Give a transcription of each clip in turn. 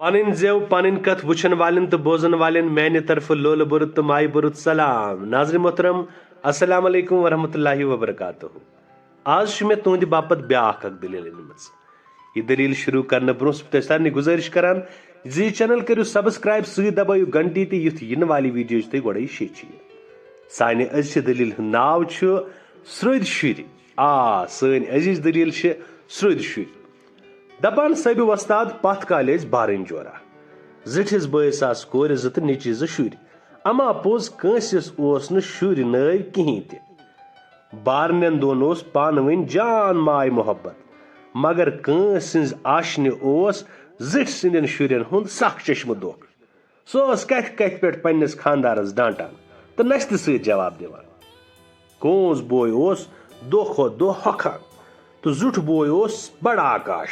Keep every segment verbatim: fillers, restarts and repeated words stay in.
پنٕنۍ زٮ۪و، پنٕنۍ کتھ وٕچھن والٮ۪ن تہٕ بوزن والٮ۪ن میانہِ طرفہٕ لولہٕ بوٚرُت تہٕ مایہِ بوٚرُت سلام۔ ناظرین محترم، السلام علیکم ورحمۃ اللہ وبرکاتہ۔ آز چھُ مےٚ تُہنٛدِ باپتھ بیاکھ اکھ دٔلیٖل أنمٕژ۔ یہِ دٔلیٖل شروع کرنہٕ برونٛہہ چھُس بہٕ تۄہہِ سارنٕے گُزٲرِش کران زِ یہِ channel کٔرِو subscribe، سۭتۍ دبٲیِو گھنٹی تہٕ یُتھ یِنہٕ والہِ video چھِ تۄہہِ گۄڈَے شیٚچھِ۔ سانہِ أزچہِ دٔلیٖلہِ ہُنٛد ناو چھُ سرٛدۍ شُرۍ۔ آ، سٲنۍ عزیٖز دٔلیٖل چھِ سرٛدۍ شُرۍ۔ دپان صٲبہِ وۄستاد، پتھ کالہِ ٲسۍ بارٕنۍ جورا۔ زِٹھِس بٲیِس آسہٕ کورِ زٕ تہٕ نیٚچِوۍ زٕ شُرۍ۔ اما پوٚز کٲنٛسہِ اوس نہٕ شُرۍ نٲوۍ کِہیٖنۍ تہِ۔ بارنٮ۪ن دۄن اوس پانہٕ ؤنۍ جان ماے محبت، مگر کٲنٛسہِ ہٕنٛزِ آشنہِ اوس زِٹھۍ سٕنٛدٮ۪ن شُرٮ۪ن ہُنٛد سخ چشمہٕ دۄکھ۔ سُہ اوس کتھِ کتھِ پٮ۪ٹھ پننِس خانٛدارس ڈانٹان تہٕ نستہِ سۭتۍ جواب دِوان۔ کونٛز بوے اوس دۄہ کھۄتہٕ دۄہ ہۄکھان تہٕ زیُٹھ بوے اوس بڑٕ آکاش۔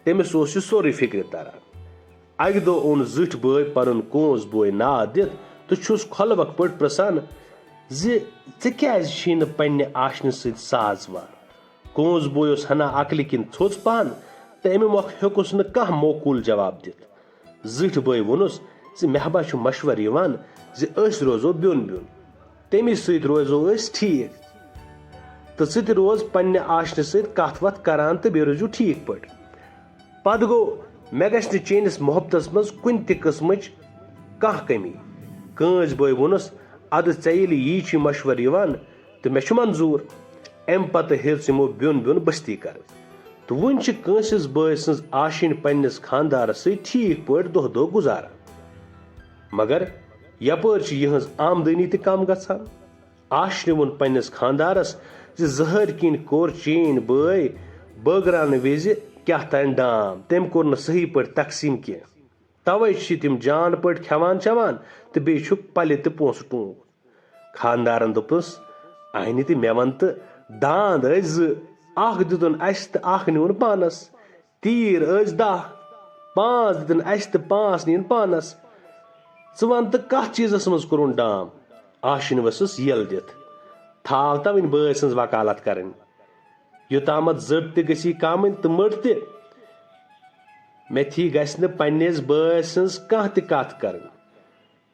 تٔمِس اوس یہِ سورُے فِکرِ تران۔ اکہِ دۄہ اوٚن زِٹھۍ بٲے پنُن کونٛز بوے ناد دِتھ تہٕ چھُس کھۄلوکھ پٲٹھۍ پرژھان زِ ژےٚ کیازِ چھُے نہٕ پننہِ آشنہِ سۭتۍ ساز وار؟ کونٛز بوے اوس ہنا عقلہِ کِنۍ تھوٚژ پہن تہٕ امہِ مۄکھٕ ہیوٚکُس نہٕ کانٛہہ معقوٗل جواب دِتھ۔ زِٹھۍ بٲے ووٚنُس زِ مےٚ ہبا چھُ مشورٕ یِوان زِ أسۍ روزو بیوٚن بیوٚن، تٔمی سۭتۍ روزو أسۍ ٹھیٖک تہٕ ژٕ تہِ روز پننہِ آشنہِ سۭتۍ کتھ وتھ کران تہٕ بیٚیہِ روٗزِو ٹھیٖک پٲٹھۍ۔ پتہٕ گوٚو، مےٚ گژھِ نہٕ چٲنِس محبتس منٛز کُنہِ تہِ قٕسمٕچ کانٛہہ کٔمی۔ کٲنٛسہِ بٲے ووٚنُس، ادٕ ژےٚ ییٚلہِ یی چھُے مشورٕ یِوان تہٕ مےٚ چھُ منظوٗر۔ امہِ پتہٕ ہیٚژ یِمو بیوٚن بیوٚن بستی کرٕنۍ۔ تہٕ وُنہِ چھِ کٲنٛسہِ بٲے سٕنٛز آشِنۍ پننِس خانٛدارس سۭتۍ ٹھیٖک پٲٹھۍ دۄہ دۄہ گُزاران۔ مگر یپٲرۍ چھِ یِہٕنٛز آمدنی تہِ کم گژھان۔ آشنہِ ووٚن پننِس خانٛدارس زِ زہرۍ کِنۍ کوٚر چٲنۍ بٲے بٲگراونہٕ وِزِ کیٛاہ تام ڈام، تٔمۍ کوٚر نہٕ صحیح پٲٹھۍ تقسیٖم کینٛہہ۔ توے چھِ تِم جان پٲٹھۍ کھٮ۪وان چٮ۪وان تہٕ بیٚیہِ چھُکھ پلہِ تہِ پونٛسہٕ ٹوٗنٛگ۔ خانٛدارن دوٚپُس، اہنہِ تہِ مےٚ وَن تہٕ، داند ٲسۍ زٕ، اکھ دِتُن اَسہِ تہٕ اکھ نیوٗن پانس۔ تیٖر ٲسۍ دَہ، پانٛژھ دِتُن اَسہِ تہٕ پانٛژھ نِیِن پانس۔ ژٕ وَن تہٕ کَتھ چیٖزس منٛز کوٚرُن ڈام؟ آشِنۍ ؤژھٕس یَل دِتھ، تھاو تہ وۄنۍ بٲے سٕنٛز وکالت کرٕنۍ۔ یوٚتامَتھ زٔٹ تہِ گٔژھی کامٕنۍ تہٕ مٔٹ تہِ۔ مےٚ تھی گژھِ نہٕ پننِس بٲے سٕنٛز کانٛہہ تہِ کتھ کرٕنۍ۔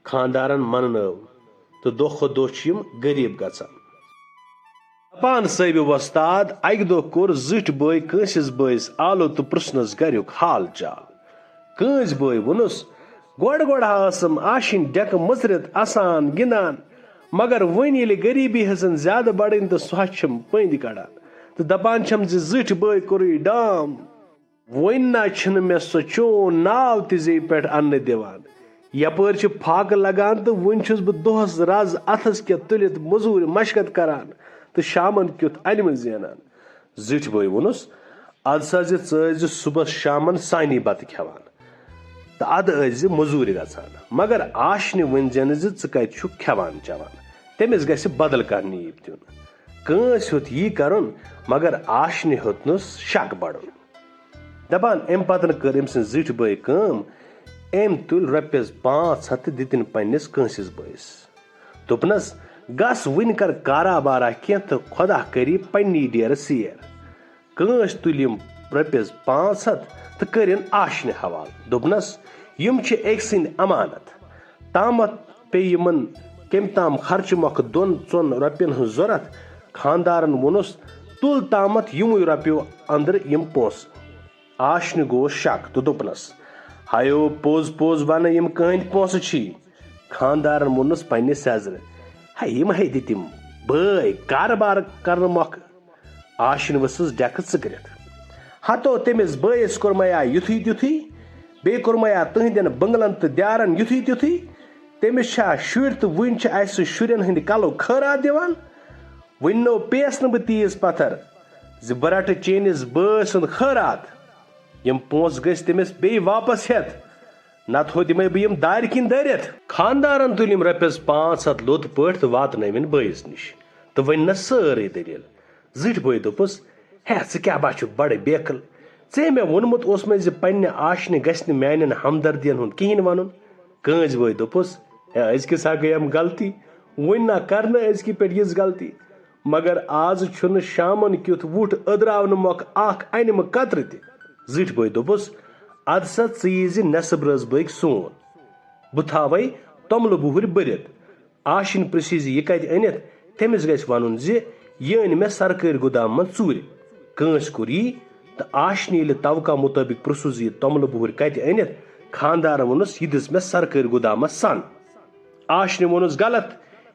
خانٛدارن مننٲو تہٕ دۄہ کھۄتہٕ دۄہ چھِ یِم غریٖب گژھان۔ دپان صٲبہِ وۄستاد، اکہِ دۄہ کوٚر زِٹھۍ بٲے کٲنٛسہِ بٲیِس آلو تہٕ پرژھنس گریُک حال چال۔ کٲنٛسہِ بٲے ووٚنُس، گۄڈٕ گۄڈٕ ہا ٲسٕم آشِنۍ ڈٮ۪کہٕ مٕژرِتھ اسان گِنٛدان، مگر وۄنۍ ییٚلہِ غریٖبی ہیٚژٕن زیادٕ بڑٕنۍ تہٕ سۄ چھِم پٔنٛدۍ کڑان تہٕ دپان چھِم زِ زِٹھۍ بٲے کوٚرُے ڈام۔ وۄنۍ نہ چھُنہٕ مےٚ سُہ چون ناو تہِ زیٚوِ پٮ۪ٹھ اننہٕ دِوان۔ یپٲرۍ چھِ فاقہٕ لگان تہٕ وۄنۍ چھُس بہٕ دۄہس رز اتھس کٮ۪تھ تُلِتھ مٔزوٗرۍ مشقت کران تہٕ شامن کیُتھ انمہٕ زینان۔ زِٹھۍ بٲے ووٚنُس، ادٕ سا زِ ژٕ ٲسۍ زِ صُبحس شامن سانی بتہٕ کھٮ۪وان تہٕ ادٕ ٲسۍ زِ مٔزوٗرِ گژھان، مگر آشنہِ ؤنۍ زٮ۪نہٕ زِ ژٕ کتہِ چھُکھ کھٮ۪وان چٮ۪وان، تٔمِس گژھِ بدل کانٛہہ نیٖب دیُن۔ کٲنٛسہِ ہیوٚت یی کرُن، مگر آشنہِ ہیوٚتنس شک بڑُن۔ دپان، امہِ پتہٕ کٔر أمۍ سٕنٛز زِٹھۍ بٲے کٲم، أمۍ تُلۍ رۄپیس پانٛژھ ہتھ تہٕ دِتِن پننِس کٲنٛسِس بٲیِس۔ دوٚپنس، گژھ وُنہِ کر کارا بارا کینٛہہ تہٕ خۄدا کری پننی ڈیرٕ سیر۔ کٲنٛسہِ تُلۍ یِم رۄپیس پانٛژھ ہتھ تہٕ کٔرِن آشنہِ حوالہٕ۔ دوٚپنس، یِم چھِ أکۍ سٕنٛدۍ امانت۔ تامتھ پیٚیہِ یِمن کٔمۍ تام خرچہٕ مۄکھٕ دۄن ژۄن رۄپین ہٕنٛز ضروٗرت۔ خانٛدارن ووٚنُس، تُل تامتھ یِموٕے رۄپیو أنٛدرٕ یِم پونٛسہٕ۔ آشنہِ گوٚوس شک تہٕ دوٚپنس، ہیو پوٚز پوٚز ونہٕ، یِم کٕہٕنٛدۍ پونٛسہٕ چھی؟ خانٛدارن ووٚنُس پننہِ سیزرٕ، ہے یِم ہے دِتِم بٲے کارٕبار کرنہٕ مۄکھٕ۔ آشِنۍ ؤژھٕس ڈٮ۪کہٕ ژٕکرِتھ۔ ہتو تٔمِس بٲیِس کوٚرمَیا یُتھُے تیُتھُے، بیٚیہِ کوٚرمَیا تٕہٕنٛدٮ۪ن بٔنٛگلَن تہٕ دیارَن یُتھُے تیُتھُے۔ تٔمِس چھا شُرۍ تہٕ وٕنہِ چھِ اَسہِ شُرٮ۪ن ہٕنٛدِ کَلُک خٲرات دِوان؟ وٕنہِ نو پیٚیَس نہٕ بہٕ تیٖژ پَتھر زِ بہٕ رَٹہٕ چٲنِس بٲے سُنٛد خٲرات۔ یِم پونٛسہٕ گٔژھۍ تٔمِس بیٚیہِ واپس ہٮ۪تھ، نَتہٕ ہوٚدِمَے بہٕ یِم دارِ کِنۍ دٲرِتھ۔ خانٛدارَن تُلۍ یِم رۄپیَس پانٛژھ ہَتھ لوٚت پٲٹھۍ تہٕ واتنٲوِن بٲیِس نِش تہٕ ؤنۍ نَس سٲرٕے دٔلیٖل۔ زِٹھۍ بٲے دوٚپُس، ہے، ژٕ کیٛاہ با چھُکھ بڑٕ بیقل؟ ژےٚ مےٚ ووٚنمُت اوسمَے زِ پننہِ آشنہِ گژھِ نہٕ میانٮ۪ن ہمدردین ہُنٛد کِہیٖنۍ ونُن۔ کٲنٛسہِ بٲے دوٚپُس، ہے، أزکِس ہا گٔیم غلطی، وۄنۍ نہ کر نہٕ أزکہِ پٮ۪ٹھ یِژھ غلطی۔ مگر آز چھُنہٕ شامن کیُتھ وُٹھ أدراونہٕ مۄکھ اکھ انمہٕ قطرٕ تہِ۔ زِٹھۍ بٲے دوٚپُس، اَدٕ سا ژٕ یی زِ نٮ۪صٕب رٲژ بٲگۍ سون، بہٕ تھاوَے توٚملہٕ بُہٕرۍ بٔرِتھ۔ آشِنۍ پرٛژھِ زِ یہِ کَتہِ أنِتھ، تٔمِس گژھِ وَنُن زِ یہِ أنۍ مےٚ سرکٲرۍ گُدام منٛز ژوٗرِ۔ کٲنٛسہِ کوٚر یی، تہٕ آشِنہِ ییٚلہِ توقع مُطٲبِق پرٛژھُس زِ یہِ توٚملہٕ بُہٕرۍ کَتہِ أنِتھ، خانٛدارَن ووٚنُس، یہِ دِژ مےٚ سرکٲرۍ گُدامَس سَن۔ آشِنہِ ووٚنُس، غلط،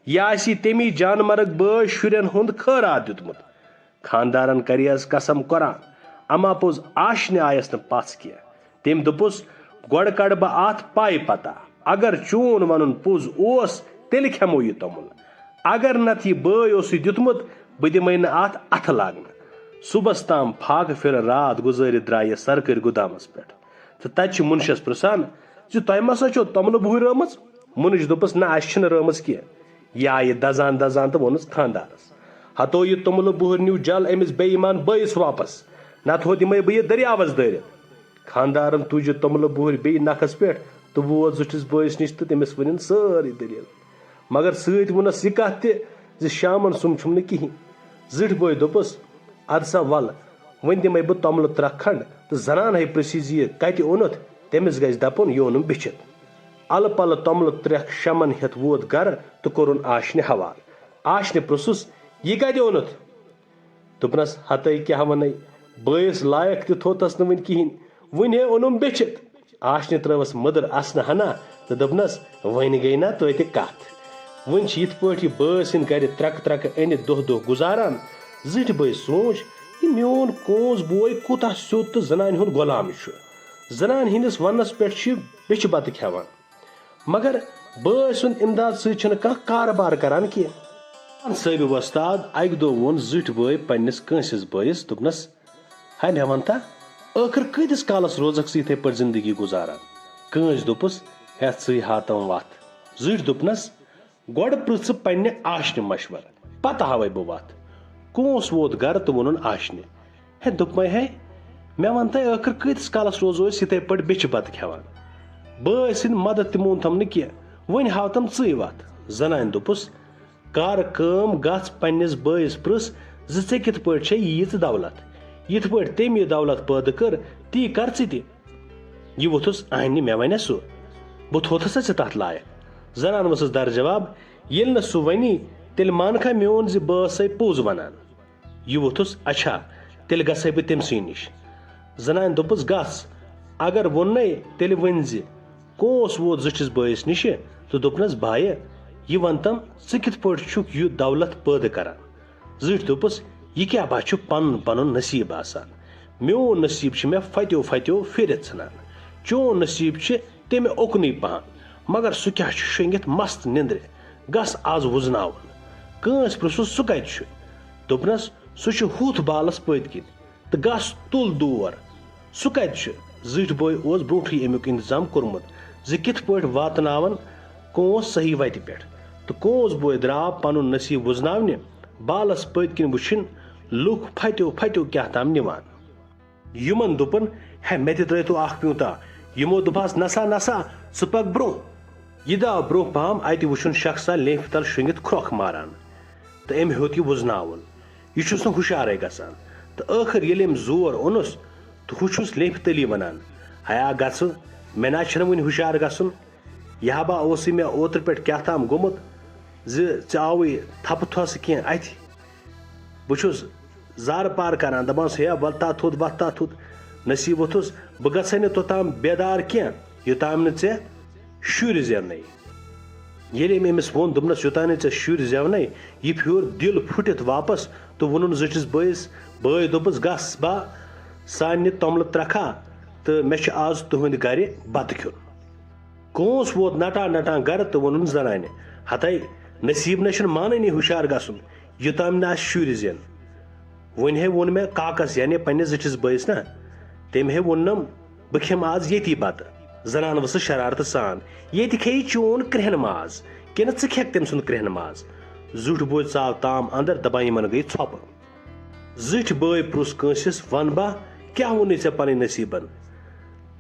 یہِ آسی تٔمی جانمرگ بٲے شُرٮ۪ن ہُنٛد خٲرات دیُتمُت۔ خانٛدارن کریس قسم قرآن، اما پوٚز آشنہِ آیس نہٕ پژھ کینٛہہ۔ تٔمۍ دوٚپُس، گۄڈٕ کڑٕ بہٕ اتھ پاے پتہ، اگر چون ونُن پوٚز اوس، تیٚلہِ کھٮ۪مو یہِ توٚمُل، اگر نتہٕ یہِ بٲے اوسُے دیُتمُت، بہٕ دِمے نہٕ اتھ اتھٕ لاگنہٕ۔ صُبحس تام فاقہٕ پھِرٕ راتھ گُزٲرِتھ درٛاے یہِ سرکٲرۍ گُدامس پٮ۪ٹھ، تہٕ تتہِ چھِ مُنشس پرژھان زِ تۄہہِ ما سا چھو توٚملہٕ بُہٕرۍ رٲومٕژ؟ مُنِش دوٚپُس، نہ، اسہِ چھِنہٕ رٲومٕژ کینٛہہ۔ یہِ آیہِ دزان دزان تہٕ ووٚنُس خانٛدارس، ہتو یہِ توٚملہٕ بُہٕرۍ نیوٗ جل أمِس بے ایمان بٲیِس واپس، نتہٕ ہو دِمے بہٕ یہِ دٔریاوس دٲرِتھ۔ خانٛدارن تُج یہِ توٚملہٕ بُہٕرۍ بیٚیہِ نکھس پٮ۪ٹھ تہٕ ووت زِٹھِس بٲیِس نِش تہٕ تٔمِس ؤنِن سٲرٕے دٔلیٖل۔ مگر سۭتۍ ووٚنس یہِ کتھ تہِ زِ شامن سُمب چھُم نہٕ کِہیٖنۍ۔ زِٹھۍ بٲے دوٚپُس، ادٕ سا ول، وۄنۍ دِمے بہٕ توٚملہٕ ترکھ کھنڈ تہٕ زنان ہے پرژھِ زِ یہِ کتہِ اوٚنُتھ، تٔمِس گژھِ دپُن یہِ اوٚنُم بیچھِتھ۔ الہٕ پلہٕ توٚملہٕ ترکھ شمن ہٮ۪تھ ووت گرٕ تہٕ کوٚرُن آشنہِ حوالہٕ۔ آشنہِ پرژھُس، یہِ کتہِ اوٚنُتھ؟ دوٚپنس، ہتے کیاہ ونَے، بٲیِس لایق تہِ تھوتس نہٕ وُنہِ کِہیٖنۍ، وُنہِ ہے اوٚنُم بیچھِتھ۔ آشنہِ ترٲوس مٔدٕر اسنہٕ ہنا تہٕ دوٚپنس، وۄنۍ گٔے نا توتہِ کتھ۔ وۄنۍ چھِ یِتھ پٲٹھۍ یہِ بٲے سٕنٛدِ گرِ ترکہٕ ترکہٕ أنِتھ دۄہ دۄہ گُزاران۔ زِٹھۍ بٲے سونٛچ، یہِ میون کونٛز بوے کوٗتاہ سیوٚد تہٕ زنانہِ ہُنٛد غلام چھُ۔ زنانہِ ہٕنٛدِس وننس پٮ۪ٹھ چھِ بیچھِ بتہٕ کھٮ۪وان۔ مگر بٲے سُنٛد امداد سۭتۍ چھِنہٕ کانٛہہ کارٕبار کران کینٛہہ۔ صٲبہِ وۄستاد اکہِ دۄہ ووٚن زِٹھۍ بٲے پننِس کٲنٛسِس بٲیِس، دوٚپنس، ہے مےٚ وَن تا، ٲخٕر کۭتِس کالس روزکھ ژٕ یِتھے پٲٹھۍ زندگی گُزاران؟ کٲنٛسہِ دوٚپُس، ہے ژٕے ہاو تم وتھ۔ زِٹھۍ دوٚپنس، گۄڈٕ پرژھ ژٕ پننہِ آشنہِ مشورٕ، پتہٕ ہاوے بہٕ وتھ۔ کونٛس ووت گرٕ تہٕ ووٚنُن آشنہِ، ہے دوٚپمے ہے، مےٚ وَن تہٕ ٲخٕر کۭتِس کالس روزو أسۍ یِتھے پٲٹھۍ بیچھِ بتہٕ کھٮ۪وان؟ بٲے سٕنٛدِ مدد تہِ مون تم نہٕ کینٛہہ، وۄنۍ ہاو تم ژٕے وتھ۔ زنانہِ دوٚپُس، کر کٲم، گژھ پننِس بٲیِس پرژھ زِ ژےٚ کِتھ پٲٹھۍ چھے ییٖژ دولت؟ یِتھ پٲٹھۍ تٔمۍ یہِ دولت پٲدٕ کٔر، تی کر ژٕ تہِ۔ یہِ ووٚتھُس آہنہِ، مےٚ ونے سُہ، بہٕ تھوتھس ژٕ تتھ لایق۔ زنان ؤژھٕس در جواب، ییٚلہِ نہٕ سُہ ونی، تیٚلہِ مانکھا میون زِ بہٕ ٲسے پوٚز ونان؟ یہِ ووٚتھُس، اچھا، تیٚلہِ گژھے بہٕ تٔمۍ سٕے نِش۔ زنانہِ دوٚپُس، گژھ، اگر ووٚننے، تیٚلہِ ؤنۍ زِ۔ کونٛس ووت زِٹھِس بٲیِس نِشہِ تہٕ دوٚپنس، بایہِ، یہِ ون تم، ژٕ کِتھ پٲٹھۍ چھُکھ یہِ دولت پٲدٕ کران؟ زِٹھۍ دوٚپُس، یہِ کیٛاہ با چھُ پنُن پنُن نصیٖب آسان؟ میون نصیٖب چھُ مےٚ فتیو فتیو پھیرِتھ ژھٕنان۔ چون نصیٖب چھُ تٔمۍ اُکنُے پہن، مگر سُہ کیٛاہ چھُ شۄنٛگِتھ مست نِندرِ؟ گژھ از وُزناوُن۔ کٲنٛسہِ پرٛژھُس، سُہ کتہِ چھُ؟ دوٚپنس، سُہ چھُ ہُتھ بالس پٔتۍ کِنۍ، تہٕ گژھ تُل دور۔ سُہ کتہِ چھُ؟ زِٹھۍ بٲے اوس برونٛٹھٕے امیُک انتظام کوٚرمُت زِ کِتھ پٲٹھۍ واتناون کونٛس صحیح وتہِ پٮ۪ٹھ، تہٕ کونٛس بوے درٛاو پنُن نصیٖب وُزناونہِ بالس پٔتۍ کِنۍ وُچھِن لُکھ پھتیو پھتیو کیٛاہ تام نِوان۔ یِمن دوٚپُن، ہے، مےٚ تہِ ترٲوتو اکھ پیوٗنٛتاہ۔ یِمو دوٚپہس، نسا نسا، ژٕ پکھ برونٛہہ۔ یہِ درٛاو برونٛہہ پہم، اتہِ وُچھُن شخصا لیفہِ تل شۄنٛگِتھ کھرٛۄکھ ماران، تہٕ أمۍ ہیوٚت یہِ وُزناوُن۔ یہِ چھُس نہٕ ہُشارے گژھان۔ تہٕ ٲخٕر ییٚلہِ أمۍ زور اوٚنُس، تہٕ ہُہ چھُس لیفہِ تٔلی ونان، ہیا گژھٕ، مےٚ نہ چھُنہٕ وُنہِ ہُشار گژھُن۔ یہِ ہبا اوسُے مےٚ اوترٕ پٮ۪ٹھ کیٛاہ تام گوٚمُت زِ ژےٚ آوُے تھپہٕ تھۄسہٕ کینٛہہ اتھِ۔ بہٕ چھُس زارٕ پار کران، دپان چھُس، ہے، وۄتھ تا تھوٚد، وۄتھ تا تھوٚد۔ نصیٖب ووٚتھُس، بہٕ گژھے نہٕ توٚتام بیدار کینٛہہ، یوٚتام نہٕ ژےٚ شُرۍ زٮ۪ونَے۔ ییٚلہِ أمۍ أمِس ووٚن، دوٚپنَس، یوٚتام نہٕ ژےٚ شُرۍ زٮ۪ونَے، یہِ پھیوٗر دِل پھُٹِتھ واپس تہٕ ووٚنُن زِٹھِس بٲیِس، بٲے دوٚپُس، گژھ با سانہِ توٚملہٕ ترٛکھا تہٕ مےٚ چھُ آز تُہٕنٛدِ گرِ بتہٕ کھیوٚن۔ کونٛس ووت نٹان نٹان گرٕ تہٕ ووٚنُن زنانہِ، ہتے نصیٖب نَے چھُنہٕ مانٲنی ہُشار گژھُن، یوٚتام نہٕ اَسہِ شُرۍ زٮ۪ن۔ وۄنۍ ہے ووٚن مےٚ کاکس، یعنی پننِس زِٹھِس بٲیِس نا، تٔمۍ ہے ووٚننم، بہٕ کھٮ۪مہٕ آز ییٚتی بتہٕ۔ زنان ؤژھٕس شرارتہٕ سان، ییٚتہِ کھیٚیہِ چون کرٛہن ماز، کِنہٕ ژٕ کھٮ۪کھ تٔمۍ سُنٛد کرٛہن ماز؟ زیُٹھ بوے ژاو تام اندر، دپان، یِمن گٔے ژھۄپہٕ۔ زِٹھۍ بٲے پرُژھ کٲنٛسِس، ون با، کیٛاہ ووٚنُے ژےٚ پنٕنۍ نصیٖبن؟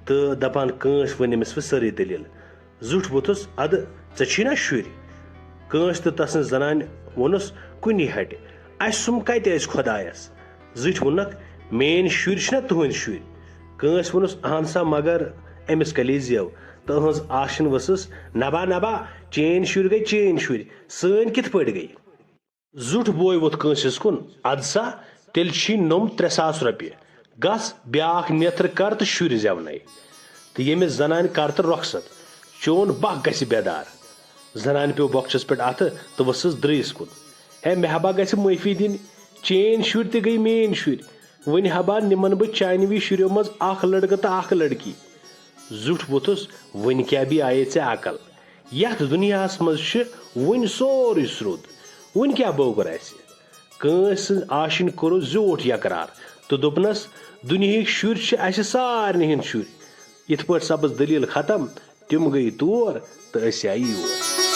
تہٕ دپان، کٲنٛسہِ ؤنۍ أمِس وۄنۍ سٲرٕے دٔلیٖل۔ زیُٹھ ووٚتھُس، ادٕ ژےٚ چھی نا شُرۍ؟ کٲنٛسہِ تہٕ تسٕنٛز زنانہِ ووٚنُس، کُنی ہٹہِ، اسہِ سُم کتہِ ٲسۍ خۄدایس؟ زِٹھۍ ووٚننکھ، میٲنۍ شُرۍ چھِنا تُہٕنٛدۍ شُرۍ؟ کٲنٛسہِ ووٚنُس، "اہن سا، مگر أمِس کلیزیو"، تہٕ أہنٛز آشِن ؤژھٕس، "نبا، نبا، چٲنۍ شُرۍ گٔے چٲنۍ شُرۍ، سٲنۍ کِتھ پٲٹھۍ گٔے؟" زُٹھ بوے ووٚتھ کٲنٛسہِ ہٕنٛز کُن، "اَدٕ سا، تیٚلہِ چھی نوٚم ترٛےٚ ساس رۄپیہِ، گژھ بیٛاکھ نیتھٕر کر تہٕ شُرۍ زٮ۪ونَے۔" تہٕ ییٚمِس زنانہِ کر تہٕ رۄخصت، چون بکھ گژھِ بیدار۔ زنانہِ پیوٚو بۄکچَس پٮ۪ٹھ اَتھٕ تہٕ ؤژھٕس درٛیِس کُن، "ہے مےٚ ہبا گژھِ معٲفی دِنۍ، چٲنۍ شُرۍ تہِ گٔے میٛٲنۍ شُرۍ، وۄنۍ ہبا نِمن بہٕ چانوٕے شُریو منٛز اکھ لڑکہٕ تہٕ اکھ لڑکی۔" زُٹھ ووٚتھُس، "وۄنۍ کیٛاہ بی آیے ژےٚ عقل؟ یتھ دُنیاہس منٛز چھِ وُنہِ سورُے سرٛوٚد۔ وُنہِ کیٛاہ بوگر آسہِ؟" کٲنٛسہِ سٕنٛز آشِنۍ کوٚرُس زیوٗٹھ یقرار تہٕ دوٚپنس، "دُنیہٕکۍ شُرۍ چھِ اسہِ سارنٕے ہٕنٛدۍ شُرۍ۔" یِتھ پٲٹھۍ سپٕز دٔلیٖل ختم، تِم گٔیہِ تور تہٕ أسۍ آیہِ یور۔